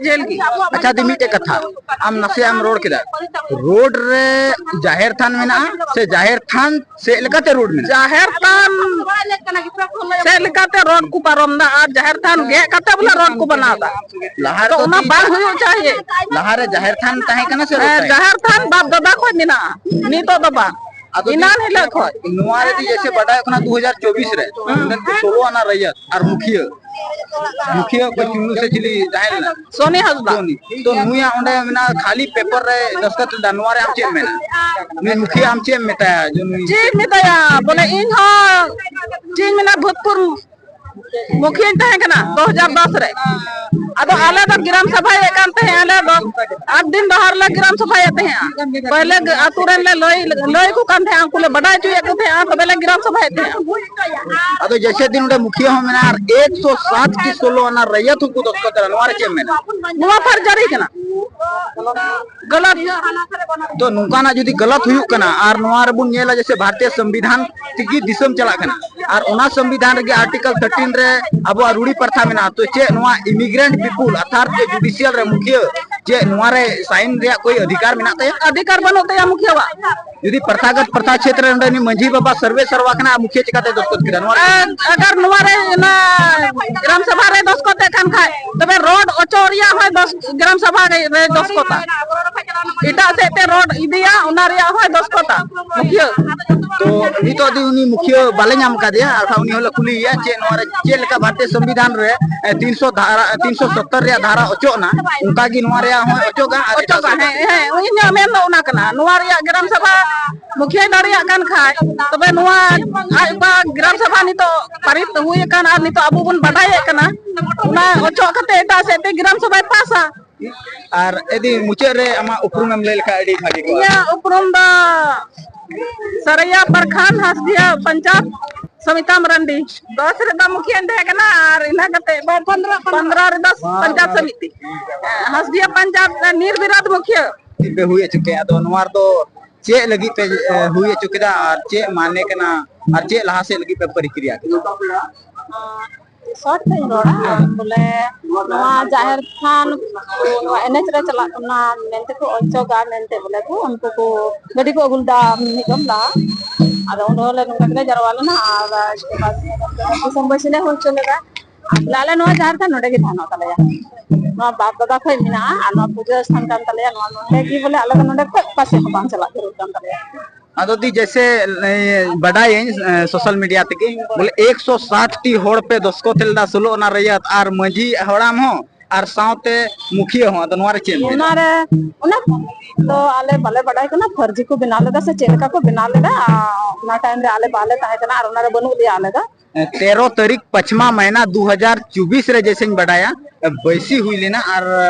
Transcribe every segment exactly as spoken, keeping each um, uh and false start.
ᱡᱮᱞ ᱜᱮ᱾ ᱟᱪᱪᱷᱟ ᱫᱤ, ᱢᱤᱫᱴᱮᱡ ᱠᱟᱛᱷᱟ, ᱟᱢ ᱱᱟᱥᱮᱭᱟᱜ ᱮᱢ ᱨᱚᱲ ᱠᱮᱫᱟ, ᱨᱳᱰ ᱨᱮ ᱡᱟᱦᱮᱨ ᱛᱷᱟᱱ ᱢᱮᱱᱟᱜᱼᱟ ᱥᱮ ᱡᱟᱦᱮᱨ ᱛᱷᱟᱱ ᱥᱮᱫ ᱞᱮᱠᱟᱛᱮ ᱨᱳᱰ ᱢᱮᱱᱟᱜᱼᱟ? ᱡᱟᱦᱮᱨ ᱛᱷᱟᱱ ᱥᱮᱫ ᱞᱮᱠᱟᱛᱮ ᱨᱳᱰ ᱠᱚ ᱯᱟᱨᱚᱢ ᱫᱟ ᱟᱨ ᱡᱟᱦᱮᱨ ᱛᱷᱟᱱ ᱜᱮᱫ ᱠᱟᱛᱮ ᱵᱚᱞᱮ ᱨᱳᱰ ᱠᱚ ᱵᱮᱱᱟᱣ ᱫᱟ᱾ ᱞᱟᱦᱟ ᱛᱚ ᱨᱮᱫᱚ ᱚᱱᱟ ᱪᱮᱫ ᱵᱟᱝ ᱦᱩᱭᱩᱜ ᱪᱟᱦᱤᱭᱮ᱾ ᱞᱟᱦᱟᱨᱮ ᱡᱟᱦᱮᱨ ᱛᱷᱟᱱ ᱛᱟᱦᱮᱸ ᱠᱟᱱᱟ ᱥᱮ ᱨᱳᱰ ᱦᱮᱸ, ᱛᱟᱦᱮᱸ ᱡᱟᱦᱮᱨ ᱛᱷᱟᱱ ᱵᱟᱯ ᱫᱟᱫᱟ ᱠᱷᱚᱱ ᱢᱮᱱᱟᱜᱼᱟ, ᱱᱤᱛᱚᱜ ᱫᱚ ᱵᱟᱝ, ᱟᱫᱚ ᱮᱱᱟᱱ ᱦᱤᱞᱳᱜ ᱠᱷᱚᱱ᱾ ᱱᱚᱣᱟ ᱨᱮ ᱡᱮᱭᱥᱮ ᱵᱟᱰᱟᱭᱚᱜ ᱠᱟᱱᱟ, ᱫᱩ ᱦᱟᱡᱟᱨ ᱪᱚᱵᱵᱤᱥ ᱨᱮ ᱦᱩᱸ᱾ ᱚᱸᱰᱮ ᱥᱳᱞᱳ ᱟᱱᱟ ᱨᱟᱭᱟᱛ ᱟᱨ ᱢᱩᱠᱷᱤᱭᱟᱹ, ᱢᱩᱠᱷᱤᱭᱟᱹ ᱚᱠᱚᱭ ᱪᱩᱱᱱᱩ ᱥᱮ ᱪᱤᱞᱤ ᱛᱟᱦᱮᱸ ᱞᱮᱱᱟ? ᱥᱚᱱᱤ ᱦᱟᱸᱥᱫᱟ᱾ ᱥᱚᱱᱤ᱾ ᱛᱚ ᱱᱩᱭᱟᱜ ᱚᱸᱰᱮ ᱢᱮᱱᱟᱜᱼᱟ ᱠᱷᱟᱹᱞᱤ ᱯᱮᱯᱟᱨ ᱨᱮ ᱫᱚᱥᱛᱚ ᱞᱮᱫᱟ, ᱱᱚᱣᱟ ᱨᱮ ᱟᱢ ᱪᱮᱫ ᱮᱢ ᱢᱮᱱᱟ? ᱱᱩᱭ ᱢᱩᱠᱷᱤᱭᱟᱹ ᱟᱢ ᱪᱮᱫ ᱮᱢ ᱢᱮᱛᱟᱭᱟ ᱡᱮ ᱱᱩᱭ ᱪᱮᱫ ᱤᱧ ᱢᱮᱛᱟᱭᱟ? ᱵᱚᱞᱮ ᱤᱧ ᱦᱚᱸ ᱪᱮᱫ ᱤᱧ ᱢᱮᱱᱟ, ᱵᱷᱩᱛᱯᱩᱨ ᱢᱩᱠᱷᱤᱭᱟᱹᱧ ᱛᱟᱦᱮᱸ ᱠᱟᱱᱟ ᱫᱩ ᱦᱟᱡᱟᱨ ᱫᱚᱥ ᱨᱮ᱾ ᱟᱫᱚ ᱟᱞᱮ ᱫᱚ ᱜᱨᱟᱢ ᱥᱚᱵᱷᱟᱭᱮᱫ ᱠᱟᱱ ᱛᱟᱦᱮᱸ, ᱟᱞᱮ ᱫᱚ ᱟᱴ ᱫᱤᱱ ᱰᱟᱦᱟᱨ ᱞᱮ ᱜᱨᱟᱢ ᱥᱚᱵᱷᱟᱭᱮᱫ ᱛᱟᱦᱮᱸᱜᱼᱟ᱾ ᱯᱟᱦᱞᱮ ᱜ-, ᱟᱛᱳ ᱨᱮᱱ ᱞᱮ ᱞᱟᱹᱭ, ᱞᱟᱹᱭ ᱠᱚ ᱠᱟᱱ ᱛᱟᱦᱮᱸᱜᱼᱟ, ᱩᱱᱠᱩ ᱞᱮ ᱵᱟᱰᱟᱭ ᱦᱚᱪᱚᱭᱮᱫ ᱠᱚ ᱛᱟᱦᱮᱸᱜᱼᱟ, ᱛᱚᱵᱮ ᱞᱮ ᱜᱨᱟᱢ ᱥᱚᱵᱷᱟᱭᱮᱫ ᱛᱟᱦᱮᱸᱜᱼᱟ᱾ ᱟᱫᱚ ᱡᱮᱭᱥᱮ ᱫᱤᱱ ᱚᱸᱰᱮ ᱢᱩᱠᱷᱤᱭᱟᱹ ᱦᱚᱸ ᱢᱮᱱᱟᱜᱼᱟ ᱟᱨ ᱮᱠᱥᱚ ᱥᱟᱛ ᱴᱤ ᱥᱳᱞᱳ ᱟᱱᱟ ᱨᱟᱭᱟᱛ ᱦᱚᱸᱠᱚ ᱫᱚᱥᱛᱚ ᱠᱟᱱᱟ, ᱱᱚᱣᱟ ᱨᱮ ᱪᱮᱫ ᱮᱢ ᱢᱮᱱᱟ? ᱱᱚᱣᱟ ᱯᱷᱟᱨᱡᱟᱨᱤ ᱠᱟᱱᱟ᱾ ᱜᱟᱞᱟᱛ᱾ ᱛᱚ ᱱᱚᱝᱠᱟᱱᱟᱜ ᱡᱩᱫᱤ ᱜᱟᱞᱟᱛ ᱦᱩᱭᱩᱜ ᱠᱟᱱᱟ ᱟᱨ ᱱᱚᱣᱟ ᱨᱮᱵᱚᱱ ᱧᱮᱞᱟ ᱡᱮᱭᱥᱮ ᱵᱷᱟᱨᱚᱛᱤᱭᱚ ᱥᱚᱝᱵᱤᱫᱷᱟᱱ ᱛᱮᱜᱮ ᱫᱤᱥᱚᱢ ᱪᱟᱞᱟᱜ ᱠᱟᱱᱟ ᱟᱨ ᱚᱱᱟ ᱥᱚᱝᱵᱤᱫᱷᱟᱱ ᱨᱮᱜᱮ ᱟᱨᱴᱤᱠᱟᱞ ᱛᱷᱟᱨᱴᱤᱱ ᱨᱮ ᱟᱵᱚᱣᱟᱜ ᱨᱩᱲᱤ ᱯᱨᱚᱛᱷᱟ ᱢᱮᱱᱟᱜᱼᱟ, ᱛᱚ ᱪᱮᱫ ᱱᱚᱣᱟ ᱤᱢᱤᱜᱨᱮᱱᱴ ᱯᱤᱯᱩᱞ ᱚᱨᱛᱷᱟᱛ ᱡᱮ ᱡᱩᱰᱤᱥᱤᱭᱟᱞ ᱨᱮ ᱢᱩᱠᱷᱤᱭᱟᱹ ᱪᱮᱫ ᱱᱚᱣᱟ ᱨᱮ ᱥᱟᱭᱤᱱ ᱨᱮᱭᱟᱜ ᱠᱳᱭ ᱚᱫᱷᱤᱠᱟᱨ ᱢᱮᱱᱟᱜ ᱛᱟᱭᱟ? ᱚᱫᱷᱤᱠᱟᱨ ᱵᱟᱹᱱᱩᱜ ᱛᱟᱭᱟ ᱢᱩᱠᱷᱤᱭᱟᱹᱣᱟᱜ᱾ ᱡᱩᱫᱤ ᱯᱨᱚᱛᱷᱟᱜᱚᱛ ᱯᱨᱚᱛᱷᱟ ᱪᱷᱮᱛᱨᱚ ᱨᱮ ᱩᱱᱤ ᱢᱟᱹᱡᱷᱤ ᱵᱟᱵᱟ ᱥᱚᱨᱵᱮ ᱥᱚᱨᱵᱟ ᱠᱟᱱᱟ, ᱢᱩᱠᱷᱤᱭᱟᱹ ᱪᱤᱠᱟᱛᱮ ᱫᱚᱥᱛᱚᱛ ᱠᱮᱫᱟ ᱱᱚᱣᱟ ᱨᱮ? ᱟᱨ ᱟᱜᱟᱨ ᱱᱚᱣᱟ ᱨᱮ ᱚᱱᱟ ᱜᱨᱟᱢ ᱥᱚᱵᱷᱟ ᱨᱮ ᱫᱚᱥᱛᱚᱛ ᱮᱫ ᱠᱟᱱ ᱠᱷᱟᱡ, ᱛᱚᱵᱮ ᱨᱳᱰ ᱚᱪᱚᱜ ᱨᱮᱭᱟᱜ ᱦᱚᱸᱭ ᱫᱚᱥ, ᱜᱨᱟᱢ ᱥᱚᱵᱷᱟ ᱨᱮ, ᱨᱮ ᱫᱚᱥᱛᱚᱛᱟ᱾ ᱮᱴᱟᱜ ᱥᱮᱫ ᱛᱮ ᱨᱳᱰ ᱤᱫᱤᱭᱟ, ᱚᱱᱟ ᱨᱮᱭᱟᱜ ᱦᱚᱸᱭ ᱫᱚᱥᱛᱚᱛᱟ ᱢᱩᱠᱷᱤᱭᱟᱹ᱾ ᱛᱚ ᱱᱤᱛᱚᱜ ᱫᱚ ᱩᱱᱤ ᱢᱩᱠᱷᱤᱭᱟᱹ ᱵᱟᱞᱮ ᱧᱟᱢ ᱠᱟᱫᱮᱭᱟ, ᱟᱨᱠᱷᱟᱱ ᱩᱱᱤ ᱦᱚᱸᱞᱮ ᱠᱩᱞᱤᱭᱮᱭᱟ ᱪᱮᱫ ᱱᱚᱣᱟ ᱨᱮ ᱪᱮᱫ ᱞᱮᱠᱟ ᱵᱷᱟᱨᱚᱛᱤᱭᱚ ᱥᱚᱝᱵᱤᱫᱷᱟᱱ ᱨᱮ, ᱮ, ᱛᱤᱱᱥᱚ ᱫᱷᱟᱨᱟ, ᱛᱤᱱᱥᱚ ᱥᱚᱛᱛᱚᱨ ᱨᱮᱭᱟᱜ ᱫᱷᱟᱨᱟ ᱚᱪᱚᱜ ᱮᱱᱟ, ᱚᱱᱠᱟ ᱜᱮ ᱱᱚᱣᱟ ᱨᱮᱭᱟᱜ ᱦᱚᱸᱭ ᱚᱪᱚᱜᱟ ᱟᱨ ᱮᱴᱟᱜ ᱚᱪᱚᱜᱟ, ᱥᱮᱫ ᱦᱮᱸ, ᱦᱮᱸ, ᱤᱧᱟᱹᱜ ᱢᱮᱱ ᱫᱚ ᱚᱱᱟ ᱠᱟᱱᱟ, ᱱᱚᱣᱟ ᱨᱮᱭᱟᱜ ᱜᱨᱟᱢ ᱥᱚᱵᱷᱟ ᱢᱩᱠᱷᱤᱭᱟᱹ ᱫᱟᱲᱮᱭᱟᱜ ᱠᱟᱱ ᱠᱷᱟᱡ, ᱛᱚᱵᱮ ᱱᱚᱣᱟ ᱟᱡ ᱚᱠᱟ ᱜᱨᱟᱢ ᱥᱚᱵᱷᱟ ᱱᱤᱛᱚᱜ ᱯᱟᱨᱤᱛ ᱦᱩᱭ ᱟᱠᱟᱱ ᱟᱨ ᱱᱤᱛᱚᱜ ᱟᱵᱚ ᱵᱚᱱ ᱵᱟᱰᱟᱭᱮᱫ ᱠᱟᱱᱟ, ᱚᱱᱟ ᱚᱪᱚᱜ ᱠᱟᱛᱮ ᱮᱴᱟᱜ ᱥᱮᱫ ᱛᱮ ᱜᱨᱟᱢ ᱥᱚᱵᱷᱟᱭ ᱯᱟᱥᱟ᱾ ᱟᱨ ᱤᱫᱤ ᱢᱩᱪᱟᱹᱫ ᱨᱮ ᱟᱢᱟᱜ ᱩᱯᱨᱩᱢ ᱮᱢ ᱞᱟᱹᱭ ᱞᱮᱠᱷᱟᱱ ᱟᱹᱰᱤ ᱵᱷᱟᱹᱜᱤ ᱠᱚᱜᱼᱟ᱾ ᱤᱧᱟᱹᱜ ᱩᱯᱨᱩᱢ ᱫᱚ ᱥᱟᱨᱟᱭᱟ ᱯᱨᱚᱠᱷᱚᱸᱰ ᱦᱟᱥᱫᱤᱭᱟ ᱯᱚᱧᱪᱟᱭᱮᱛ ᱥᱚᱢᱤᱛᱟ ᱢᱟᱨᱟᱱᱰᱤ᱾ ᱫᱚᱥ ᱨᱮᱫᱚ ᱢᱩᱠᱷᱤᱭᱟᱹᱧ ᱛᱟᱦᱮᱸ ᱠᱟᱱᱟ ᱟᱨ ᱤᱱᱟᱹ ᱠᱟᱛᱮ ᱯᱚᱱᱫᱽᱨᱚ ᱨᱮᱫᱚ ᱯᱚᱧᱪᱟᱭᱮᱛ ᱥᱚᱢᱤᱛᱤ, ᱦᱟᱥᱫᱤᱭᱟ ᱯᱚᱧᱪᱟᱭᱮᱛ ᱱᱤᱨᱵᱤᱨᱳᱫᱷ ᱢᱩᱠᱷᱤᱭᱟᱹ᱾ ᱯᱮ ᱦᱩᱭ ᱦᱚᱪᱚ ᱠᱮᱫ, ᱟᱫᱚ ᱱᱚᱣᱟ ᱨᱮᱫᱚ ᱪᱮᱫ ᱞᱟᱹᱜᱤᱫ ᱯᱮ, ᱮ, ᱦᱩᱭ ᱦᱚᱪᱚ ᱠᱮᱫᱟ ᱟᱨ ᱪᱮᱫ ᱢᱟᱱᱮ ᱠᱟᱱᱟ ᱟᱨ ᱪᱮᱫ ᱞᱟᱦᱟ ᱥᱮᱫ ᱞᱟᱹᱜᱤᱫ ᱯᱮ ᱯᱨᱚᱠᱨᱤᱭᱟ ᱠᱮᱫᱟ? ᱥᱚᱨᱴ ᱛᱮᱧ ᱨᱚᱲᱟ, ᱵᱚᱞᱮ ᱱᱚᱣᱟ ᱡᱟᱦᱮᱨ ᱛᱷᱟᱱ ᱠᱚ ᱱᱚᱣᱟ ᱮᱱᱮᱡ ᱨᱮ ᱪᱟᱞᱟᱜ ᱠᱟᱱᱟ ᱢᱮᱱᱛᱮ ᱠᱚ ᱚᱪᱚᱜᱟ ᱢᱮᱱᱛᱮ ᱵᱚᱞᱮ ᱠᱚ ᱩᱱᱠᱩ ᱠᱚ ᱜᱟᱹᱰᱤ ᱠᱚ ᱟᱹᱜᱩ ᱞᱮᱫᱟ ᱢᱤᱫ ᱫᱚᱢ ᱞᱟᱦᱟ᱾ ᱟᱫᱚ ᱩᱱ ᱦᱚᱸᱞᱮ ᱱᱚᱝᱠᱟ ᱜᱮᱞᱮ ᱡᱟᱨᱣᱟ ᱞᱮᱱᱟ ᱟᱨ ᱫᱤᱥᱚᱢ ᱵᱟᱹᱭᱥᱤ ᱞᱮ ᱦᱩᱭ ᱦᱚᱪᱚ ᱞᱮᱫᱟ᱾ ᱟᱨ ᱵᱚᱞᱮ ᱟᱞᱮ ᱱᱚᱣᱟ ᱡᱟᱦᱮᱨ ᱛᱷᱟᱱ ᱱᱚᱰᱮ ᱜᱮ ᱛᱟᱦᱮᱱᱚᱜ ᱛᱟᱞᱮᱭᱟ᱾ ᱱᱚᱣᱟ ᱵᱟᱯ ᱫᱟᱫᱟ ᱠᱷᱚᱡ ᱢᱮᱱᱟᱜᱼᱟ ᱟᱨ ᱱᱚᱣᱟ ᱯᱩᱡᱟᱹ ᱥᱛᱷᱟᱱ ᱠᱟᱱ ᱛᱟᱞᱮᱭᱟ᱾ ᱱᱚᱣᱟ ᱱᱚᱰᱮ ᱜᱮ ᱵᱚᱞᱮ ᱟᱞᱮ ᱫᱚ ᱱᱚᱰᱮ ᱠᱷᱚᱡ ᱚᱠᱟ ᱥᱮᱫ ᱦᱚᱸ ᱵᱟᱝ ᱪᱟᱞᱟᱜ ᱡᱟᱹᱨᱩᱲ ᱠᱟᱱ ᱛᱟᱞᱮᱭᱟ᱾ ᱟᱫᱚ ᱫᱤ ᱡᱮᱭᱥᱮ, ᱮ, ᱵᱟᱰᱟᱭᱟᱹᱧ, ᱮ, ᱥᱳᱥᱟᱞ ᱢᱤᱰᱤᱭᱟ ᱛᱮᱜᱮ ᱵᱚᱞᱮ ᱮᱠᱥᱚ ᱥᱟᱴ ᱴᱤ ᱦᱚᱲ ᱯᱮ ᱫᱚᱥᱠᱚᱛ ᱞᱮᱫᱟ ᱥᱳᱞᱳ ᱚᱱᱟ ᱨᱮᱭᱟᱜ ᱟᱨ ᱢᱟᱹᱡᱷᱤ ᱦᱟᱲᱟᱢ ᱦᱚᱸ ᱟᱨ ᱥᱟᱶᱛᱮ ᱢᱩᱠᱷᱤᱭᱟᱹ ᱦᱚᱸ, ᱟᱫᱚ ᱱᱚᱣᱟ ᱨᱮ ᱪᱮᱫ ᱮᱢ ᱢᱮᱱᱟ? ᱚᱱᱟᱨᱮ ᱚᱱᱟ ᱫᱚ ᱟᱞᱮ ᱵᱟᱞᱮ ᱵᱟᱰᱟᱭ ᱠᱟᱱᱟ, ᱯᱷᱟᱹᱨᱡᱤ ᱠᱚ ᱵᱮᱱᱟᱣ ᱞᱮᱫᱟ ᱥᱮ ᱪᱮᱫ ᱞᱮᱠᱟ ᱠᱚ ᱵᱮᱱᱟᱣ ᱞᱮᱫᱟ᱾ ᱟᱨ ᱚᱱᱟ ᱴᱟᱭᱤᱢ ᱨᱮ ᱟᱞᱮ ᱵᱟᱞᱮ ᱛᱟᱦᱮᱸ ᱠᱟᱱᱟ ᱟᱨ ᱚᱱᱟᱨᱮ ᱵᱟᱹᱱᱩᱜ ᱞᱮᱭᱟ ᱟᱞᱮ ᱫᱚ᱾ ᱛᱮᱨᱚ ᱛᱟᱹᱨᱤᱠᱷ ᱯᱟᱸᱪᱢᱟ ᱢᱟᱭᱱᱟ ᱫᱩ ᱦᱟᱡᱟᱨ ᱪᱚᱵᱵᱤᱥ ᱨᱮ ᱡᱮᱭᱥᱮᱧ ᱵᱟᱰᱟᱭᱟ, ᱵᱟᱹᱭᱥᱤ ᱦᱩᱭ ᱞᱮᱱᱟ ᱟᱨ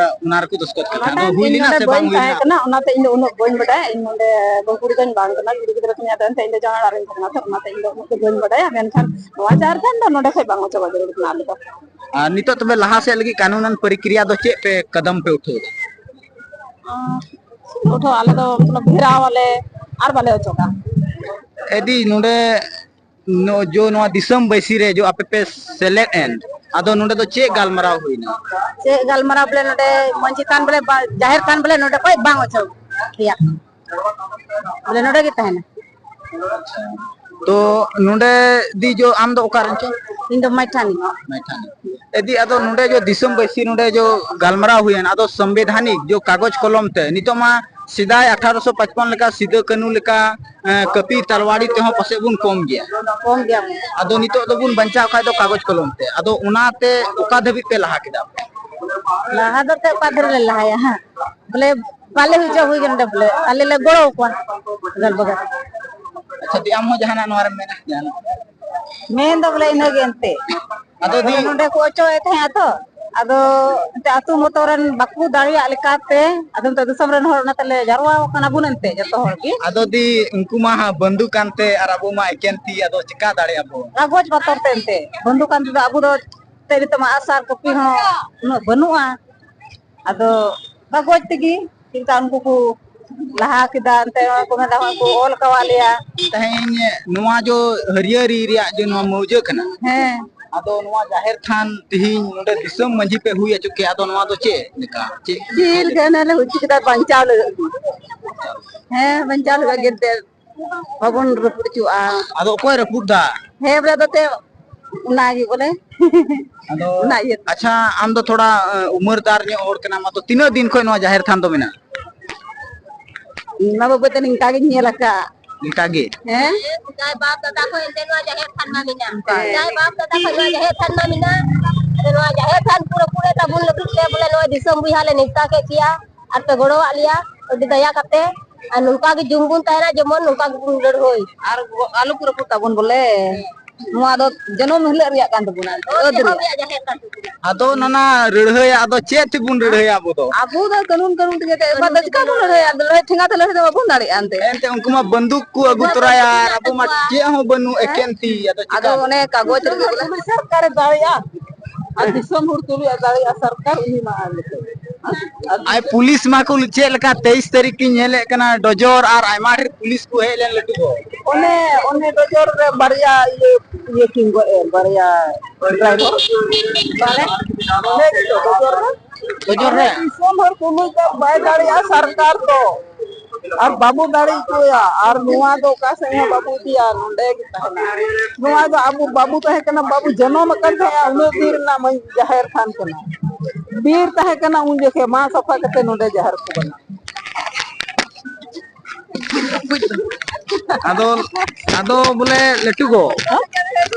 ᱚᱱᱟ ᱨᱮᱠᱚ ᱫᱚᱥᱠᱚᱛ ᱠᱮᱫᱟ᱾ ᱟᱫᱚ ᱦᱩᱭ ᱞᱮᱱᱟ ᱥᱮ ᱵᱟᱝ ᱦᱩᱭ ᱞᱮᱱᱟ? ᱚᱱᱟᱛᱮ ᱤᱧ ᱫᱚ ᱩᱱᱟᱹᱜ ᱵᱟᱹᱧ ᱵᱟᱰᱟᱭᱟ᱾ ᱤᱧ ᱱᱚᱰᱮ ᱵᱟᱹᱦᱩ ᱠᱩᱲᱤ ᱫᱚᱧ ᱵᱟᱝ ᱠᱟᱱᱟ, ᱠᱩᱲᱤ ᱜᱤᱫᱽᱨᱟᱹ ᱠᱟᱱᱟ, ᱟᱫᱚ ᱮᱱᱛᱮ ᱤᱧ ᱫᱚ ᱡᱟᱶᱟᱭ ᱚᱲᱟᱜ ᱨᱮᱧ ᱛᱟᱦᱮᱸ ᱠᱟᱱᱟ, ᱛᱚ ᱚᱱᱟᱛᱮ ᱤᱧ ᱫᱚ ᱩᱱᱟᱹᱜ ᱫᱚ ᱵᱟᱹᱧ ᱵᱟᱰᱟᱭᱟ᱾ ᱢᱮᱱᱠᱷᱟᱱ ᱱᱚᱣᱟ ᱡᱟᱦᱮᱨ ᱛᱷᱟᱱ ᱫᱚ ᱱᱚᱰᱮ ᱠᱷᱚᱡ ᱵᱟᱝ ᱚᱪᱚᱜ ᱡᱟᱹᱨᱩᱲ ᱠᱟᱱᱟ ᱟᱞᱮ ᱫᱚ᱾ ᱟᱨ ᱱᱤᱛᱚᱜ ᱛᱚᱵᱮ ᱞᱟᱦᱟ ᱥᱮᱫ ᱞᱟᱹᱜᱤᱫ ᱠᱟᱹᱱᱩᱱᱟᱱ ᱯᱨᱚᱠᱨᱤᱭᱟ ᱫᱚ ᱪᱮᱫ ᱯᱮ ᱠᱟᱫᱟᱢ ᱯᱮ ᱩᱴᱷᱟᱹᱣ ᱮᱫᱟ? ᱟᱸ, ᱩᱴᱷᱟᱹᱣ ᱟᱞᱮ ᱫᱚ ᱢᱚᱛᱞᱚᱵ ᱜᱷᱮᱨᱟᱣ ᱟᱞᱮ ᱟᱨ ᱵᱟᱞᱮ ᱚᱪᱚᱜᱟ᱾ ᱮᱫᱤ ᱱᱚᱰᱮ ᱱᱚ-, ᱡᱚ ᱱᱚᱣᱟ ᱫᱤᱥᱚᱢ ᱵᱟᱹᱭᱥᱤ ᱨᱮ ᱡᱚ ᱟᱯᱮ ᱯᱮ ᱥᱮᱞᱮᱫ ᱮᱱ, ᱟᱫᱚ ᱱᱚᱰᱮ ᱫᱚ ᱪᱮᱫ ᱜᱟᱞᱢᱟᱨᱟᱣ ᱦᱩᱭᱱᱟ? ᱪᱮᱫ ᱜᱟᱞᱢᱟᱨᱟᱣ ᱵᱚᱞᱮ ᱱᱚᱰᱮ ᱢᱟᱹᱡᱷᱤ ᱛᱷᱟᱱ ᱵᱚᱞᱮ ᱵᱟ-, ᱡᱟᱦᱮᱨ ᱛᱷᱟᱱ ᱵᱚᱞᱮ ᱱᱚᱰᱮ ᱠᱷᱚᱡ ᱵᱟᱝ ᱚᱪᱚᱜ ᱨᱮᱭᱟᱜ ᱵᱚᱞᱮ ᱱᱚᱰᱮ ᱜᱮ ᱛᱟᱦᱮᱱᱟ᱾ ᱛᱚ ᱱᱚᱰᱮ ᱫᱤ ᱡᱚ ᱟᱢ ᱫᱚ ᱚᱠᱟ ᱨᱮᱱ ᱪᱚ? ᱤᱧ ᱫᱚ ᱢᱟᱹᱭᱴᱷᱟᱱᱤ᱾ ᱢᱟᱹᱭᱴᱷᱟᱱᱤ᱾ ᱮᱫᱤ ᱟᱫᱚ ᱱᱚᱰᱮ ᱡᱚ ᱫᱤᱥᱚᱢ ᱵᱟᱹᱭᱥᱤ ᱱᱚᱰᱮ ᱡᱚ ᱜᱟᱞᱢᱟᱨᱟᱣ ᱦᱩᱭᱮᱱ, ᱟᱫᱚ ᱥᱚᱝᱵᱤᱫᱷᱟᱱᱤᱠ ᱡᱚ ᱠᱟᱜᱚᱡᱽ ᱠᱚᱞᱚᱢ ᱛᱮ ᱱᱤᱛᱚᱜ ᱢᱟ ᱥᱮᱫᱟᱭ ᱟᱴᱷᱟᱨᱚᱥᱚ ᱯᱟᱸᱪᱯᱚᱱ ᱞᱮᱠᱟ ᱥᱤᱫᱟᱹ ᱠᱟᱹᱱᱩ ᱞᱮᱠᱟ, ᱮ, ᱠᱟᱹᱯᱤ ᱛᱟᱨᱣᱟᱲᱤ ᱛᱮᱦᱚᱸ ᱯᱟᱥᱮᱡ ᱵᱚᱱ ᱠᱚᱢ ᱜᱮᱭᱟ᱾ ᱠᱚᱢ ᱜᱮᱭᱟ ᱵᱚᱱ᱾ ᱟᱫᱚ ᱱᱤᱛᱚᱜ ᱫᱚᱵᱚᱱ ᱵᱟᱧᱪᱟᱣ ᱠᱷᱟᱡ ᱫᱚ ᱠᱟᱜᱚᱡᱽ ᱠᱚᱞᱚᱢ ᱛᱮ, ᱟᱫᱚ ᱚᱱᱟᱛᱮ ᱚᱠᱟ ᱫᱷᱟᱹᱵᱤᱡ ᱯᱮ ᱞᱟᱦᱟ ᱠᱮᱫᱟ? ᱞᱟᱦᱟ ᱫᱚ ᱛᱮ ᱚᱠᱟ ᱫᱷᱟᱹᱨᱤᱡ ᱞᱮ ᱞᱟᱦᱟᱭᱟ ᱦᱟᱸᱜ? ᱵᱚᱞᱮ ᱵᱟᱞᱮ ᱦᱩᱭ ᱦᱚᱪᱚ ᱦᱩᱭ ᱠᱟᱱᱟ ᱵᱚᱞᱮ, ᱟᱞᱮ ᱞᱮ ᱜᱚᱲᱚ ᱟᱠᱚᱣᱟ ᱟᱜᱟᱞ ᱵᱟᱜᱟᱞ᱾ ᱟᱪᱪᱷᱟ ᱫᱤ, ᱟᱢ ᱦᱚᱸ ᱡᱟᱦᱟᱱᱟᱜ ᱱᱚᱣᱟ ᱨᱮᱢ ᱢᱮᱱᱟ? ᱡᱟᱦᱟᱱᱟᱜ? ᱢᱮᱱ ᱫᱚ ᱵᱚᱞᱮ ᱤᱱᱟᱹ ᱜᱮ ᱮᱱᱛᱮ᱾ ᱟᱫᱚ ᱵᱚᱞᱮ ᱫᱤ ᱱᱚᱰᱮ ᱠᱚ ᱚᱪᱚᱭᱮᱫ ᱛᱟᱦᱮᱸᱫ ᱟᱫᱚ, ᱟᱫᱚ ᱮᱱᱛᱮ ᱟᱹᱛᱩ ᱢᱚᱛᱚ ᱨᱮᱱ ᱵᱟᱠᱚ ᱫᱟᱲᱮᱭᱟᱜ ᱞᱮᱠᱟᱛᱮ, ᱟᱫᱚ ᱱᱤᱛᱚᱜ ᱫᱤᱥᱚᱢ ᱨᱮᱱ ᱦᱚᱲ ᱚᱱᱟ ᱛᱮᱞᱮ ᱡᱟᱨᱣᱟ ᱟᱠᱟᱱᱟ ᱵᱚᱱ ᱮᱱᱛᱮ ᱡᱚᱛᱚ ᱦᱚᱲ ᱜᱮ᱾ ᱟᱫᱚ ᱫᱤ ᱩᱱᱠᱩ ᱢᱟ ᱦᱟᱸᱜ ᱵᱟᱹᱱᱫᱩᱠ ᱟᱱᱛᱮ ᱟᱨ ᱟᱵᱚ ᱢᱟ ᱮᱠᱮᱱ ᱛᱤ, ᱟᱫᱚ ᱪᱮᱠᱟ ᱫᱟᱲᱮᱭᱟᱜᱼᱟ ᱵᱚᱱ? ᱠᱟᱜᱚᱡᱽ ᱯᱚᱛᱚᱨ ᱛᱮ ᱮᱱᱛᱮ ᱵᱟᱹᱱᱫᱩᱠ ᱟᱱ ᱛᱮᱫᱚ ᱟᱵᱚ ᱫᱚ ᱮᱱᱛᱮ ᱱᱤᱛᱚᱜ ᱢᱟ ᱟᱜᱼᱥᱟᱨ ᱠᱟᱹᱯᱤ ᱦᱚᱸ ᱩᱱᱟᱹᱜ ᱵᱟᱹᱱᱩᱜᱼᱟ᱾ ᱟᱫᱚ ᱠᱟᱜᱚᱡᱽ ᱛᱮᱜᱮ ᱪᱮᱫ ᱞᱮᱠᱟ ᱩᱱᱠᱩ ᱠᱚ ᱞᱟᱦᱟ ᱠᱮᱫᱟ, ᱮᱱᱛᱮ ᱱᱚᱣᱟ ᱠᱚ ᱢᱮᱱᱫᱟ ᱦᱚᱸᱜᱼᱚᱭ ᱠᱚ ᱚᱞ ᱠᱟᱣᱟᱫ ᱞᱮᱭᱟ᱾ ᱛᱮᱦᱮᱧ ᱱᱚᱣᱟ ᱡᱚ ᱦᱟᱹᱨᱭᱟᱹᱲᱤ ᱨᱮᱭᱟᱜ ᱡᱮ ᱱᱚᱣᱟ ᱢᱟᱹᱣᱡᱟᱹ ᱠᱟᱱᱟ, ᱦᱮᱸ᱾ ᱟᱫᱚ ᱱᱚᱣᱟ ᱡᱟᱦᱮᱨ ᱛᱷᱟᱱ ᱛᱤᱦᱤᱧ ᱱᱚᱰᱮ ᱫᱤᱥᱚᱢ ᱢᱟᱹᱡᱷᱤ ᱯᱮ ᱦᱩᱭ ᱦᱚᱪᱚ ᱠᱮᱫ, ᱟᱫᱚ ᱱᱚᱣᱟ ᱫᱚ ᱪᱮᱫ ᱞᱮᱠᱟ? ᱪᱮᱫ ᱪᱮᱫ ᱞᱮᱠᱟ ᱚᱱᱟ ᱞᱮ ᱦᱩᱭ ᱦᱚᱪᱚ ᱠᱮᱫᱟ? ᱵᱟᱧᱪᱟᱣ ᱞᱟᱹᱜᱤᱫ ᱜᱮ᱾ ᱦᱮᱸ, ᱵᱟᱧᱪᱟᱣ ᱞᱟᱹᱜᱤᱫ ᱜᱮ᱾ ᱵᱟᱵᱚᱱ ᱨᱟᱹᱯᱩᱫ ᱦᱚᱪᱚᱣᱟᱜᱼᱟ᱾ ᱟᱫᱚ ᱚᱠᱚᱭ ᱨᱟᱹᱯᱩᱫ ᱫᱟ? ᱦᱮᱸ, ᱵᱚᱞᱮ ᱟᱫᱚ ᱛᱮ ᱚᱱᱟ ᱜᱮ ᱵᱚᱞᱮ᱾ ᱟᱫᱚ ᱚᱱᱟ ᱤᱭᱟᱹ ᱛᱮ᱾ ᱟᱪᱪᱷᱟ, ᱟᱢ ᱫᱚ ᱛᱷᱚᱲᱟ, ᱮ, ᱩᱢᱮᱨᱫᱟᱨ ᱧᱚᱜ ᱦᱚᱲ ᱠᱟᱱᱟᱢ, ᱟᱫᱚ ᱛᱤᱱᱟᱹᱜ ᱫᱤᱱ ᱠᱷᱚᱱ ᱱᱚᱣᱟ ᱡᱟᱦᱮᱨ ᱛᱷᱟᱱ ᱫᱚ ᱢᱮᱱᱟᱜᱼᱟ? ᱚᱱᱟ ᱵᱟᱵᱚᱫ ᱛᱮ ᱱᱤᱝᱠᱟ ᱜᱤᱧ ᱧᱮᱞ ᱟᱠᱟᱫ᱾ ᱱᱤᱝᱠᱟ ᱜᱮ? ᱦᱮᱸ᱾ ᱥᱮᱫᱟᱭ ᱵᱟᱯ ᱫᱟᱫᱟ ᱠᱷᱚᱱ ᱮᱱᱛᱮ ᱱᱚᱣᱟ ᱡᱟᱦᱮᱨ ᱛᱷᱟᱱ ᱢᱟ ᱢᱮᱱᱟᱜ᱾ ᱦᱮᱸ᱾ ᱥᱮᱫᱟᱭ ᱵᱟᱯ ᱫᱟᱫᱟ ᱠᱷᱚᱱ ᱱᱚᱣᱟ ᱡᱟᱦᱮᱨ ᱛᱷᱟᱱ ᱢᱟ ᱢᱮᱱᱟᱜ᱾ ᱟᱫᱚ ᱱᱚᱣᱟ ᱡᱟᱦᱮᱨ ᱛᱷᱟᱱ ᱠᱚ ᱨᱟᱹᱯᱩᱫ ᱮᱫ ᱛᱟᱵᱚᱱ ᱞᱟᱹᱜᱤᱫ ᱛᱮ ᱵᱚᱞᱮ ᱱᱚᱣᱟ ᱫᱤᱥᱚᱢ ᱵᱚᱭᱦᱟ ᱞᱮ ᱱᱮᱣᱛᱟ ᱠᱮᱫ ᱯᱮᱭᱟ᱾ ᱟᱨ ᱯᱮ ᱜᱚᱲᱚᱣᱟᱜ ᱞᱮᱭᱟ, ᱟᱹᱰᱤ ᱫᱟᱭᱟ ᱠᱟᱛᱮ᱾ ᱟᱨ ᱱᱚᱝᱠᱟ ᱜᱮ ᱡᱩᱢ ᱵᱚᱱ ᱛᱟᱦᱮᱱᱟ, ᱡᱮᱢᱚᱱ ᱱᱚᱝᱠᱟ ᱜᱮᱵᱚᱱ ᱞᱟᱹᱲᱦᱟᱹᱭ᱾ ᱟᱨ ᱟᱞᱚ ᱠᱚ ᱨᱟᱹᱯᱩᱫ ᱛᱟᱵᱚᱱ ᱵᱚᱞᱮ᱾ ᱱᱚᱣᱟ ᱫᱚ ᱡᱚᱱᱚᱢ ᱦᱤᱞᱳᱜ ᱨᱮᱭᱟᱜ ᱠᱟᱱ ᱛᱟᱵᱚᱱᱟ, ᱟᱹᱫ ᱨᱮᱭᱟᱜ᱾ ᱟᱫᱚ ᱱᱟᱱᱟ ᱨᱟᱹᱲᱦᱟᱹᱭᱟᱜ ᱫᱚ ᱪᱮᱫ ᱛᱮᱵᱚᱱ ᱨᱟᱹᱲᱦᱟᱹᱭᱟ ᱟᱵᱚ ᱫᱚ? ᱟᱵᱚ ᱫᱚ ᱠᱟᱹᱱᱩᱱ, ᱠᱟᱹᱱᱩᱱ ᱛᱮᱜᱮ ᱛᱮ, ᱮᱠᱵᱟᱨ ᱫᱚ ᱪᱤᱠᱟ ᱵᱚᱱ ᱞᱟᱹᱲᱦᱟᱹᱭᱟ? ᱟᱫᱚ ᱞᱟᱹᱲᱦᱟᱹᱭ ᱴᱷᱮᱸᱜᱟ ᱛᱮ ᱞᱟᱹᱲᱦᱟᱹᱭ ᱫᱚ ᱵᱟᱵᱚᱱ ᱫᱟᱲᱮᱭᱟᱜᱼᱟ ᱮᱱᱛᱮ᱾ ᱮᱱᱛᱮ ᱩᱱᱠᱩ ᱢᱟ ᱵᱟᱱᱫᱩᱠ ᱠᱚ ᱟᱹᱜᱩ ᱛᱚᱨᱟᱭᱟ ᱟᱨ ᱟᱵᱚ ᱢᱟ ᱪᱮᱫ ᱦᱚᱸ ᱵᱟᱹᱱᱩᱜ, ᱮᱠᱮᱱ ᱛᱤ᱾ ᱟᱫᱚ ᱪᱤᱠᱟ? ᱚᱱᱮ ᱠᱟᱜᱚᱡᱽ ᱨᱮᱜᱮ ᱵᱚᱞᱮ᱾ ᱥᱚᱨᱠᱟᱨᱮ ᱫᱟᱲᱮᱭᱟᱜᱼᱟ, ᱟᱨ ᱫᱤᱥᱚᱢ ᱦᱚᱲ ᱛᱩᱞᱩᱡ ᱮ ᱫᱟᱲᱮᱭᱟᱜᱼᱟ ᱥᱚᱨᱠᱟᱨ, ᱩᱱᱤ ᱢᱟ ᱟᱨ ᱞᱮᱠᱟ᱾ ᱟᱨ ᱯᱩᱞᱤᱥ ᱢᱟ ᱠᱚ ᱪᱮᱫ ᱞᱮᱠᱟ ᱛᱮᱭᱤᱥ ᱛᱟᱹᱨᱤᱠᱷ ᱤᱧ ᱧᱮᱞᱮᱫ ᱠᱟᱱᱟ, ᱰᱚᱡᱚᱨ ᱟᱨ ᱟᱭᱢᱟ ᱰᱷᱮᱨ ᱯᱩᱞᱤᱥ ᱠᱚ ᱦᱮᱡ ᱞᱮᱱ ᱞᱟᱹᱴᱩ ᱠᱚ᱾ ᱚᱱᱮ, ᱚᱱᱮ ᱰᱚᱡᱚᱨ ᱨᱮ ᱵᱟᱨᱭᱟ ᱤᱭᱟᱹ, ᱤᱭᱟᱹ ᱠᱤᱱ ᱜᱚᱡ ᱮᱱ, ᱵᱟᱨᱭᱟ ᱰᱨᱟᱭᱵᱷᱟᱨ᱾ ᱵᱟᱞᱮ? ᱚᱱᱮ ᱜᱮᱛᱚ ᱰᱚᱡᱚᱨ ᱨᱮ᱾ ᱰᱚᱡᱚᱨ ᱨᱮ? ᱫᱤᱥᱚᱢ ᱦᱚᱲ ᱛᱩᱞᱩᱡ ᱫᱚ ᱵᱟᱭ ᱫᱟᱲᱮᱭᱟᱜᱼᱟ ᱥᱚᱨᱠᱟᱨ ᱫᱚ᱾ ᱟᱨ ᱵᱟᱵᱚ ᱫᱟᱲᱮ ᱦᱚᱪᱚᱭᱟ᱾ ᱟᱨ ᱱᱚᱣᱟ ᱫᱚ ᱚᱠᱟ ᱥᱮᱫ ᱦᱚᱸ ᱵᱟᱵᱚ ᱤᱫᱤᱭᱟ, ᱱᱚᱰᱮ ᱜᱮ ᱛᱟᱦᱮᱱᱟ᱾ ᱱᱚᱣᱟ ᱫᱚ ᱟᱵᱚ ᱵᱟᱵᱚ ᱛᱟᱦᱮᱸ ᱠᱟᱱᱟ, ᱵᱟᱵᱚ ᱡᱚᱱᱚᱢ ᱟᱠᱟᱱ ᱛᱟᱦᱮᱸᱜᱼᱟ, ᱩᱱᱟᱹᱜ ᱫᱤᱱ ᱨᱮᱱᱟᱜ ᱢᱟᱹᱡᱷᱤ ᱡᱟᱦᱮᱨ ᱛᱷᱟᱱ ᱠᱟᱱᱟ᱾ ᱵᱤᱨ ᱛᱟᱦᱮᱸ ᱠᱟᱱᱟ ᱩᱱ ᱡᱚᱠᱷᱮᱡ, ᱢᱟ ᱥᱟᱯᱷᱟ ᱠᱟᱛᱮ ᱱᱚᱰᱮ ᱡᱟᱦᱮᱨ ᱠᱚ ᱵᱮᱱᱟᱣ᱾ ᱟᱫᱚ, ᱟᱫᱚ ᱵᱚᱞᱮ ᱞᱟᱹᱴᱩ ᱜᱚ,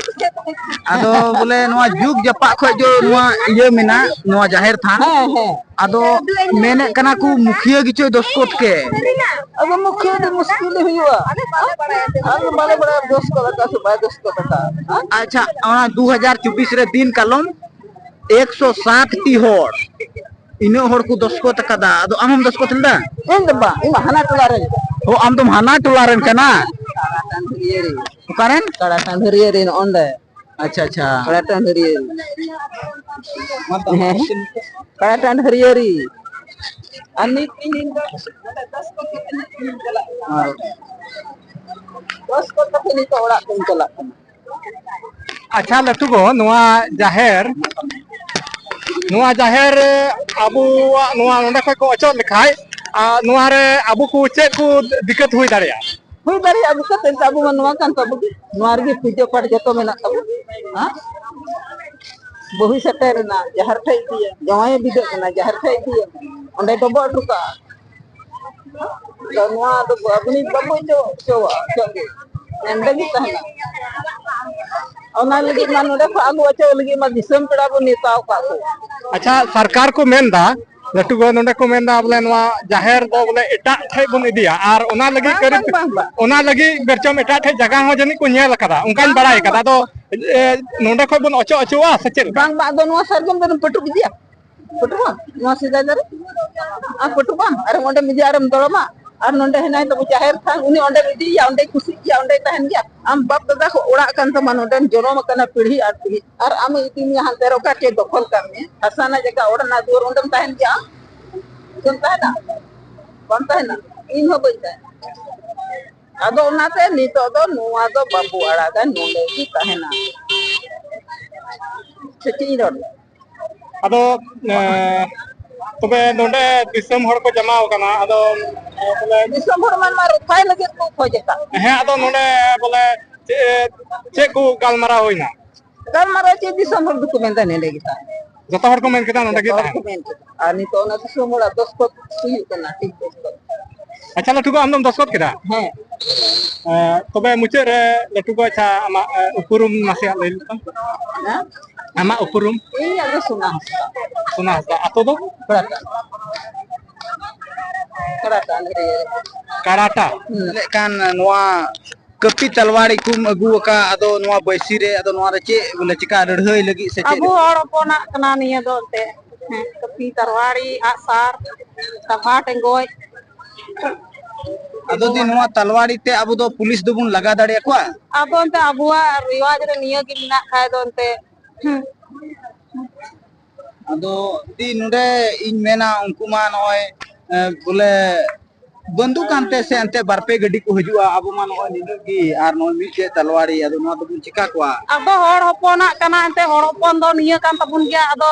ᱟᱫᱚ ᱵᱚᱞᱮ ᱱᱚᱣᱟ ᱡᱩᱜᱽ ᱡᱟᱯᱟᱜ ᱠᱷᱚᱡ ᱡᱚ ᱱᱚᱣᱟ ᱤᱭᱟᱹ ᱢᱮᱱᱟᱜ, ᱱᱚᱣᱟ ᱡᱟᱦᱮᱨ ᱛᱷᱟᱱ᱾ ᱦᱮᱸ, ᱦᱮᱸ᱾ ᱟᱫᱚ ᱢᱮᱱᱮᱫ ᱠᱟᱱᱟ ᱠᱚ ᱢᱩᱠᱷᱤᱭᱟᱹ ᱜᱮᱪᱚᱭ ᱫᱚᱥᱠᱚᱛ ᱠᱮ᱾ ᱟᱫᱚ ᱢᱩᱠᱷᱤᱭᱟᱹ ᱫᱚ ᱢᱩᱥᱠᱤᱞ ᱦᱩᱭᱩᱜᱼᱟ᱾ ᱟᱞᱮ ᱵᱟᱞᱮ ᱵᱟᱲᱟᱭᱟ ᱫᱚᱥᱠᱚᱛ ᱟᱠᱟᱫ ᱥᱮ ᱵᱟᱭ ᱫᱚᱥᱠᱚᱛ ᱟᱠᱟᱫ᱾ ᱟᱪᱪᱷᱟ, ᱚᱱᱟ ᱫᱩ ᱦᱟᱡᱟᱨ ᱪᱚᱵᱵᱤᱥ ᱨᱮ ᱫᱤᱱ ᱠᱟᱞᱚᱢ ᱮᱠᱥᱚ ᱥᱟᱛ ᱴᱤ ᱦᱚᱲ, ᱤᱱᱟᱹᱜ ᱦᱚᱲ ᱠᱚ ᱫᱚᱥᱠᱚᱛ ᱟᱠᱟᱫᱟ᱾ ᱟᱫᱚ ᱟᱢ ᱦᱚᱢ ᱫᱚᱥᱠᱚᱛ ᱞᱮᱫᱟ? ᱤᱧ ᱫᱚ ᱵᱟᱝ, ᱤᱧ ᱢᱟ ᱦᱟᱱᱟ ᱴᱚᱞᱟ ᱨᱮᱱ᱾ ᱚ, ᱟᱢ ᱫᱚᱢ ᱦᱟᱱᱟ ᱴᱚᱞᱟ ᱨᱮᱱ ᱠᱟᱱᱟ? ᱠᱟᱲᱟ ᱴᱟᱺᱰ ᱦᱟᱹᱨᱭᱟᱹᱲᱤ᱾ ᱚᱠᱟᱨᱮᱱ? ᱠᱟᱲᱟ ᱴᱟᱺᱰ ᱦᱟᱹᱨᱭᱟᱹᱲᱤ ᱱᱚᱜᱼᱚ ᱱᱚᱸᱰᱮ᱾ ᱟᱪᱪᱷᱟ, ᱟᱪᱪᱷᱟ᱾ ᱠᱟᱲᱟ ᱴᱟᱺᱰ ᱦᱟᱹᱨᱭᱟᱹᱲᱤ᱾ ᱦᱮᱸ, ᱠᱟᱲᱟ ᱴᱟᱺᱰ ᱦᱟᱹᱨᱭᱟᱹᱲᱤ᱾ ᱟᱨ ᱱᱤᱛ ᱤᱧ ᱫᱚ ᱱᱚᱰᱮ ᱫᱚᱥᱠᱚᱛ ᱠᱟᱛᱮ ᱱᱤᱛ ᱤᱧ ᱪᱟᱞᱟᱜ ᱠᱟᱱᱟ᱾ ᱦᱮᱸ᱾ ᱫᱚᱥᱠᱚᱛ ᱠᱟᱛᱮ ᱱᱤᱛᱚᱜ ᱚᱲᱟᱜ ᱛᱤᱧ ᱪᱟᱞᱟᱜ ᱠᱟᱱᱟ᱾ ᱟᱪᱪᱷᱟ ᱞᱟᱹᱴᱩ ᱜᱚ, ᱱᱚᱣᱟ ᱡᱟᱦᱮᱨ, ᱱᱚᱣᱟ ᱡᱟᱦᱮᱨ ᱟᱵᱚᱣᱟᱜ ᱱᱚᱣᱟ ᱱᱚᱰᱮ ᱠᱷᱚᱡ ᱠᱚ ᱚᱪᱚᱜ ᱞᱮᱠᱷᱟᱡ, ᱟᱨ ᱱᱚᱣᱟ ᱨᱮ ᱟᱵᱚ ᱠᱚ ᱪᱮᱫ ᱠᱚ ᱫᱤᱠᱠᱟᱛ ᱦᱩᱭ ᱫᱟᱲᱮᱭᱟᱜᱼᱟ? ᱦᱩᱭ ᱫᱟᱲᱮᱭᱟᱜᱼᱟ, ᱫᱤᱠᱠᱟᱛ ᱮᱱᱛᱮ ᱟᱵᱚ ᱢᱟ ᱱᱚᱣᱟ ᱠᱟᱱ ᱛᱟᱵᱚ ᱜᱮ, ᱱᱚᱣᱟ ᱨᱮᱜᱮ ᱯᱩᱡᱟᱹ ᱯᱟᱴ ᱡᱚᱛᱚ ᱢᱮᱱᱟᱜ ᱛᱟᱵᱚ᱾ ᱦᱮᱸ, ᱵᱟᱹᱦᱩᱭ ᱥᱮᱴᱮᱨ ᱮᱱᱟ, ᱡᱟᱦᱮᱨ ᱴᱷᱮᱡ ᱤᱫᱤᱭᱟ, ᱡᱟᱶᱟᱭᱮ ᱵᱤᱫᱟᱹᱜ ᱠᱟᱱᱟ, ᱡᱟᱦᱮᱨ ᱴᱷᱮᱡ ᱤᱫᱤᱭᱟ, ᱚᱸᱰᱮ ᱰᱚᱵᱚᱜ ᱦᱚᱴᱚ ᱠᱟᱜᱼᱟ᱾ ᱟᱫᱚ ᱱᱚᱣᱟ ᱫᱚ ᱟᱵᱚ ᱱᱤᱛ ᱵᱟᱵᱚ ᱚᱪᱚ ᱦᱚᱪᱚᱣᱟᱜᱼᱟ, ᱚᱪᱚᱜ ᱜᱮ᱾ ᱱᱚᱸᱰᱮ ᱜᱮ ᱛᱟᱦᱮᱱᱟ᱾ ᱚᱱᱟ ᱞᱟᱹᱜᱤᱫ ᱢᱟ ᱱᱚᱸᱰᱮ ᱠᱷᱚᱱ ᱟᱹᱜᱩ ᱚᱪᱚ ᱞᱟᱹᱜᱤᱫ ᱢᱟ ᱫᱤᱥᱚᱢ ᱯᱮᱲᱟ ᱵᱚᱱ ᱱᱮᱣᱛᱟ ᱟᱠᱟᱫ ᱠᱚ᱾ ᱟᱪᱪᱷᱟ, ᱥᱚᱨᱠᱟᱨ ᱠᱚ ᱢᱮᱱᱫᱟ, ᱞᱟᱹᱴᱩ ᱜᱚ, ᱱᱚᱸᱰᱮ ᱠᱚ ᱢᱮᱱᱫᱟ ᱵᱚᱞᱮ ᱱᱚᱣᱟ ᱡᱟᱦᱮᱨ ᱫᱚ ᱵᱚᱞᱮ ᱮᱴᱟᱜ ᱴᱷᱮᱡ ᱵᱚᱱ ᱤᱫᱤᱭᱟ, ᱟᱨ ᱚᱱᱟ ᱞᱟᱹᱜᱤᱫ ᱵᱟᱝ, ᱠᱟᱹᱨᱤ-, ᱵᱟᱝ, ᱵᱟᱝ, ᱵᱟᱝ᱾ ᱚᱱᱟ ᱞᱟᱹᱜᱤᱫ ᱵᱮᱨᱪᱚᱢ ᱮᱴᱟᱜ ᱴᱷᱮᱡ ᱡᱟᱭᱜᱟ ᱦᱚᱸ ᱡᱟᱹᱱᱤᱡ ᱠᱚ ᱧᱮᱞ ᱟᱠᱟᱫᱟ, ᱚᱱᱠᱟᱧ ᱵᱟᱝ, ᱵᱟᱲᱟᱭ ᱵᱟᱝ, ᱟᱠᱟᱫᱟ᱾ ᱵᱟᱝ᱾ ᱟᱫᱚ, ᱮ, ᱱᱚᱸᱰᱮ ᱠᱷᱚᱡ ᱵᱚᱱ ᱚᱪᱚᱜ ᱚᱪᱚᱜᱼᱟ ᱥᱮ ᱪᱮᱫ ᱞᱮᱠᱟ? ᱵᱟᱝ, ᱵᱟᱝ, ᱟᱫᱚ ᱱᱚᱣᱟ ᱥᱟᱨᱡᱚᱢ ᱫᱟᱨᱮᱢ ᱯᱟᱹᱴᱩᱵ ᱤᱫᱤᱭᱟ? ᱯᱟᱹᱴᱩᱵᱟᱢ? ᱱᱚᱣᱟ ᱥᱮᱫᱟᱭ ᱫᱟᱨᱮ? ᱟᱨ ᱯᱟᱹᱴᱩᱵᱟᱢ? ᱟᱨ ᱚᱸᱰᱮᱢ ᱤᱫᱤᱭᱟ ᱟᱨᱮᱢ ᱫᱚᱲᱚᱢᱟ? ᱟᱨ ᱱᱚᱸᱰᱮ ᱦᱮᱱᱟᱭ ᱛᱟᱵᱚ ᱡᱟᱦᱮᱨ ᱛᱷᱟᱱ, ᱩᱱᱤ ᱚᱸᱰᱮᱢ ᱤᱫᱤᱭᱮᱭᱟ, ᱚᱸᱰᱮᱭ ᱠᱩᱥᱤᱜ ᱜᱮᱭᱟ, ᱚᱸᱰᱮᱭ ᱛᱟᱦᱮᱱ ᱜᱮᱭᱟ᱾ ᱟᱢ ᱵᱟᱯ ᱫᱟᱫᱟ ᱠᱚ ᱚᱲᱟᱜ ᱠᱟᱱ ᱛᱟᱢᱟ, ᱱᱚᱸᱰᱮᱢ ᱡᱚᱱᱚᱢ ᱟᱠᱟᱱᱟ ᱯᱤᱲᱦᱤ ᱟᱨ ᱯᱤᱲᱦᱤ, ᱟᱨ ᱟᱢᱮ ᱤᱫᱤ ᱢᱮᱭᱟ ᱦᱟᱱᱛᱮ ᱨᱮ, ᱚᱠᱟ ᱪᱮᱫ ᱫᱚᱠᱷᱚᱞ ᱠᱟᱜ ᱢᱮᱭᱟ? ᱦᱟᱥᱟ ᱨᱮᱱᱟᱜ ᱡᱟᱭᱜᱟ, ᱚᱲᱟᱜ ᱨᱮᱱᱟᱜ ᱫᱩᱣᱟᱹᱨ, ᱚᱸᱰᱮᱢ ᱛᱟᱦᱮᱱ ᱜᱮᱭᱟ ᱟᱢ? ᱚᱸᱰᱮᱢ ᱛᱟᱦᱮᱱᱟ? ᱵᱟᱢ ᱛᱟᱦᱮᱱᱟ? ᱤᱧ ᱦᱚᱸ ᱵᱟᱹᱧ ᱛᱟᱦᱮᱱᱟ᱾ ᱟᱫᱚ ᱚᱱᱟᱛᱮ ᱱᱤᱛᱚᱜ ᱫᱚ ᱱᱚᱣᱟ ᱫᱚ ᱵᱟᱵᱚ ᱟᱲᱟᱜᱟ, ᱱᱚᱸᱰᱮ ᱜᱮ ᱛᱟᱦᱮᱱᱟ᱾ ᱥᱮ ᱪᱮᱫ ᱤᱧ ᱨᱚᱲ? ᱟᱫᱚ, ᱮ, ᱛᱚᱵᱮ ᱱᱚᱰᱮ ᱫᱤᱥᱚᱢ ᱦᱚᱲ ᱠᱚ ᱡᱟᱢᱟᱣ ᱟᱠᱟᱱᱟ, ᱟᱫᱚ, ᱮ, ᱵᱚᱞᱮ ᱫᱤᱥᱚᱢ ᱦᱚᱲ ᱢᱟ ᱱᱚᱣᱟ ᱨᱚᱯᱷᱟᱭ ᱞᱟᱹᱜᱤᱫ ᱠᱚ ᱠᱷᱚᱡ ᱟᱠᱟᱫ᱾ ᱦᱮᱸ, ᱟᱫᱚ ᱱᱚᱰᱮ ᱵᱚᱞᱮ ᱪᱮᱫ, ᱪᱮᱫ ᱠᱚ ᱜᱟᱞᱢᱟᱨᱟᱣ ᱦᱩᱭᱱᱟ? ᱜᱟᱞᱢᱟᱨᱟᱣ ᱪᱮᱫ, ᱫᱤᱥᱚᱢ ᱦᱚᱲ ᱫᱚᱠᱚ ᱢᱮᱱᱫᱟ ᱱᱚᱰᱮ ᱜᱮ ᱛᱟᱦᱮᱸ᱾ ᱡᱚᱛᱚ ᱦᱚᱲ ᱠᱚ ᱢᱮᱱ ᱠᱮᱫᱟ ᱱᱚᱰᱮ ᱜᱮ ᱡᱚᱛᱚ ᱦᱚᱲ ᱛᱟᱦᱮᱸ᱾ ᱠᱚ ᱢᱮᱱ ᱠᱮᱫᱟ᱾ ᱟᱨ ᱱᱤᱛᱚᱜ ᱚᱱᱟ ᱫᱤᱥᱚᱢ ᱦᱚᱲᱟᱜ ᱫᱚᱥᱛᱚ ᱦᱩᱭᱩᱜ ᱠᱟᱱᱟ, ᱴᱷᱤᱠ ᱫᱚᱥᱛᱚ᱾ ᱟᱪᱪᱷᱟ ᱞᱟᱹᱴᱩ ᱜᱚ, ᱟᱢ ᱫᱚᱢ ᱫᱚᱥᱛᱚ ᱠᱮᱫᱟ? ᱦᱮᱸ᱾ ᱮ, ᱛᱚᱵᱮ ᱢᱩᱪᱟᱹᱫ ᱨᱮ ᱞᱟᱹᱴᱩ ᱜᱚ, ᱟᱪᱪᱷᱟ, ᱟᱢᱟᱜ, ᱮ, ᱩᱯᱨᱩᱢ ᱱᱟᱥᱮᱭᱟᱜ ᱞᱟᱹᱭ ᱞᱮᱠᱷᱟᱱ᱾ ᱦᱮᱸ? ᱟᱢᱟᱜ ᱩᱯᱨᱩᱢ? ᱤᱧᱟᱜ ᱫᱚ ᱥᱳᱱᱟ ᱦᱟᱸᱥᱫᱟ᱾ ᱥᱳᱱᱟ ᱦᱟᱸᱥᱫᱟ᱾ ᱟᱛᱳ ᱫᱚ? ᱠᱚᱲᱟᱴᱟ᱾ ᱠᱚᱲᱟᱴᱟ, ᱟᱞᱮ ᱮᱨᱤᱭᱟ ᱨᱮ᱾ ᱠᱟᱲᱟᱴᱟ? ᱦᱩᱸ᱾ ᱞᱮᱠᱷᱟᱱ ᱱᱚᱣᱟ ᱠᱟᱹᱯᱤ ᱛᱟᱞᱣᱟᱲᱤ ᱠᱚᱢ ᱟᱹᱜᱩ ᱟᱠᱟᱫ, ᱟᱫᱚ ᱱᱚᱣᱟ ᱵᱟᱹᱭᱥᱤ ᱨᱮ, ᱟᱫᱚ ᱱᱚᱣᱟ ᱨᱮ ᱪᱮᱫ ᱵᱚᱞᱮ ᱪᱮᱠᱟ ᱞᱟᱹᱲᱦᱟᱹᱭ ᱞᱟᱹᱜᱤᱫ ᱥᱮ ᱪᱮᱫ? ᱟᱵᱚ ᱦᱚᱲ ᱦᱚᱯᱚᱱᱟᱜ ᱠᱟᱱᱟ ᱱᱤᱭᱟᱹ ᱫᱚ ᱮᱱᱛᱮ᱾ ᱦᱮᱸ, ᱠᱟᱹᱯᱤ, ᱛᱟᱨᱣᱟᱲᱤ, ᱟᱜᱼᱥᱟᱨ, ᱛᱟᱵᱷᱟ, ᱴᱮᱸᱜᱚᱡ᱾ ᱟᱫᱚ ᱫᱤ, ᱱᱚᱣᱟ ᱛᱟᱞᱣᱟᱲᱤ ᱛᱮ ᱟᱵᱚ ᱫᱚ ᱯᱩᱞᱤᱥ ᱫᱚᱵᱚᱱ ᱞᱟᱜᱟ ᱫᱟᱲᱮᱭᱟᱠᱚᱣᱟ? ᱟᱫᱚ ᱮᱱᱛᱮ ᱟᱵᱚᱣᱟᱜ ᱨᱮᱣᱟᱡᱽ ᱨᱮ ᱱᱤᱭᱟᱹ ᱜᱮ ᱢᱮᱱᱟᱜ ᱠᱷᱟᱡ ᱫᱚ ᱮᱱᱛᱮ, ᱦᱩᱸ᱾ ᱟᱫᱚ ᱫᱤ, ᱱᱚᱰᱮ ᱤᱧ ᱢᱮᱱᱟ, ᱩᱱᱠᱩ ᱢᱟ ᱱᱚᱜᱼᱚᱭ, ᱮ, ᱵᱚᱞᱮ ᱵᱟᱹᱱᱫᱩᱠ ᱟᱱᱛᱮ ᱥᱮ ᱮᱱᱛᱮ ᱵᱟᱨ ᱯᱮ ᱜᱟᱹᱰᱤ ᱠᱚ ᱦᱤᱡᱩᱜᱼᱟ, ᱟᱵᱚ ᱢᱟ ᱱᱚᱜᱼᱚᱭ ᱱᱤᱱᱟᱹᱜ ᱜᱮ, ᱟᱨ ᱱᱚᱜᱼᱚᱭ ᱢᱤᱫᱴᱮᱡ ᱛᱟᱞᱣᱟᱨᱤ, ᱟᱫᱚ ᱱᱚᱣᱟ ᱫᱚᱵᱚᱱ ᱪᱤᱠᱟ ᱠᱚᱣᱟ? ᱟᱵᱚ ᱦᱚᱲ ᱦᱚᱯᱚᱱᱟᱜ ᱠᱟᱱᱟ ᱮᱱᱛᱮ, ᱦᱚᱲ ᱦᱚᱯᱚᱱ ᱫᱚ ᱱᱤᱭᱟᱹ ᱠᱟᱱ ᱛᱟᱵᱚᱱ ᱜᱮᱭᱟ᱾ ᱟᱫᱚ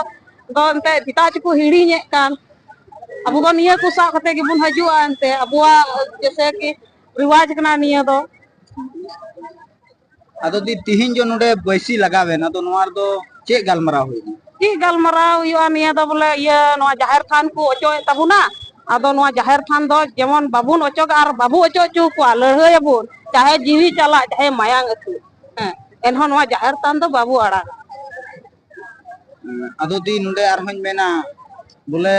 ᱫᱚ ᱮᱱᱛᱮ ᱪᱮᱫᱟᱜ ᱪᱚᱠᱚ ᱦᱤᱲᱤᱧᱮᱫ ᱠᱟᱱ᱾ ᱟᱵᱚ ᱫᱚ ᱱᱤᱭᱟᱹ ᱠᱚ ᱥᱟᱵ ᱠᱟᱛᱮ ᱜᱮᱵᱚᱱ ᱦᱤᱡᱩᱜᱼᱟ ᱮᱱᱛᱮ, ᱟᱵᱚᱣᱟᱜ ᱡᱮᱥᱮ ᱠᱤ ᱨᱤᱣᱟᱡᱽ ᱠᱟᱱᱟ ᱱᱤᱭᱟᱹ ᱫᱚ᱾ ᱟᱫᱚ ᱫᱤ, ᱛᱤᱦᱤᱧ ᱡᱚ ᱱᱚᱰᱮ ᱵᱟᱹᱭᱥᱤ ᱞᱟᱜᱟᱣ ᱮᱱ, ᱟᱫᱚ ᱱᱚᱣᱟ ᱨᱮᱫᱚ ᱪᱮᱫ ᱜᱟᱞᱢᱟᱨᱟᱣ ᱦᱩᱭᱱᱟ? ᱪᱮᱫ ᱜᱟᱞᱢᱟᱨᱟᱣ ᱦᱩᱭᱩᱜᱼᱟ? ᱱᱤᱭᱟᱹ ᱫᱚ ᱵᱚᱞᱮ ᱤᱭᱟᱹ, ᱱᱚᱣᱟ ᱡᱟᱦᱮᱨ ᱛᱷᱟᱱ ᱠᱚ ᱚᱪᱚᱜ ᱮᱫ ᱛᱟᱵᱚᱱᱟ᱾ ᱟᱫᱚ ᱱᱚᱣᱟ ᱡᱟᱦᱮᱨ ᱛᱷᱟᱱ ᱫᱚ ᱡᱮᱢᱚᱱ ᱵᱟᱵᱚᱱ ᱚᱪᱚᱜᱟ ᱟᱨ ᱵᱟᱵᱚ ᱚᱪᱚ ᱦᱚᱪᱚ ᱠᱚᱣᱟ, ᱞᱟᱹᱲᱦᱟᱹᱭ ᱟᱵᱚᱱ, ᱪᱟᱦᱮ ᱡᱤᱣᱤ ᱪᱟᱞᱟᱜ, ᱪᱟᱦᱮ ᱢᱟᱭᱟᱝ ᱟᱹᱛᱩ, ᱦᱮᱸ, ᱮᱱᱦᱚᱸ ᱱᱚᱣᱟ ᱡᱟᱦᱮᱨ ᱛᱷᱟᱱ ᱫᱚ ᱵᱟᱵᱚ ᱟᱲᱟᱜᱟ᱾ ᱟᱫᱚ ᱫᱤ, ᱱᱚᱰᱮ ᱟᱨᱦᱚᱸᱧ ᱢᱮᱱᱟ, ᱵᱚᱞᱮ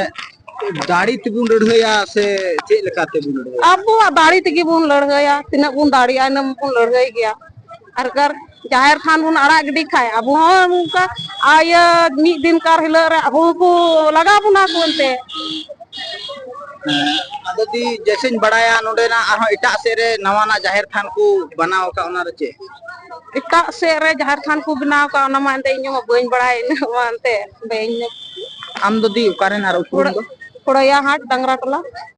ᱫᱟᱲᱮ ᱛᱮᱵᱚᱱ ᱞᱟᱹᱲᱦᱟᱹᱭᱟ ᱥᱮ ᱪᱮᱫ ᱞᱮᱠᱟ ᱛᱮᱵᱚᱱ ᱞᱟᱹᱲᱦᱟᱹᱭᱟ? ᱟᱵᱚᱣᱟᱜ ᱫᱟᱲᱮ ᱛᱮᱜᱮ ᱵᱚᱱ ᱞᱟᱹᱲᱦᱟᱹᱭᱟ, ᱛᱤᱱᱟᱹᱜ ᱵᱚᱱ ᱫᱟᱲᱮᱭᱟᱜᱼᱟ ᱤᱱᱟᱹᱜ ᱵᱚᱱ ᱞᱟᱹᱲᱦᱟᱹᱭ ᱜᱮᱭᱟ᱾ ᱟᱨ ᱠᱟᱨ ᱡᱟᱦᱮᱨ ᱛᱷᱟᱱ ᱵᱚᱱ ᱟᱲᱟᱜ ᱜᱤᱰᱤ ᱠᱷᱟᱡ ᱟᱵᱚ ᱦᱚᱸ ᱚᱱᱠᱟ, ᱟ, ᱤᱭᱟᱹ, ᱢᱤᱫ ᱫᱤᱱ ᱠᱟᱨ ᱦᱤᱞᱳᱜ ᱨᱮ ᱟᱵᱚ ᱠᱚ ᱞᱟᱜᱟᱣ ᱵᱚᱱᱟ ᱠᱚ ᱮᱱᱛᱮ᱾ ᱦᱮᱸ, ᱟᱫᱚ ᱫᱤ, ᱡᱮᱥᱮᱧ ᱵᱟᱲᱟᱭᱟ ᱱᱚᱰᱮᱱᱟᱜ ᱟᱨᱦᱚᱸ ᱮᱴᱟᱜ ᱥᱮᱫ ᱨᱮ ᱱᱟᱣᱟᱱᱟᱜ ᱡᱟᱦᱮᱨ ᱛᱷᱟᱱ ᱠᱚ ᱵᱮᱱᱟᱣ ᱟᱠᱟᱫ, ᱚᱱᱟ ᱫᱚ ᱪᱮᱫ? ᱮᱴᱟᱜ ᱥᱮᱫ ᱨᱮ ᱡᱟᱦᱮᱨ ᱛᱷᱟᱱ ᱠᱚ ᱵᱮᱱᱟᱣ ᱟᱠᱟᱫ, ᱚᱱᱟ ᱢᱟ ᱮᱱᱛᱮ ᱤᱧ ᱦᱚᱸ ᱵᱟᱹᱧ ᱵᱟᱲᱟᱭᱟ ᱤᱱᱟᱹᱜ ᱢᱟ ᱮᱱᱛᱮ᱾ ᱵᱟᱹᱧ ᱟᱢ ᱫᱚ ᱫᱤ, ᱚᱠᱟᱨᱮᱱ ᱟᱨ ᱩᱯᱨᱩᱢ ᱫᱚ? ᱠᱷᱚᱲᱚᱭᱟ ᱦᱟᱴ, ᱰᱟᱝᱨᱟ ᱴᱚᱞᱟ᱾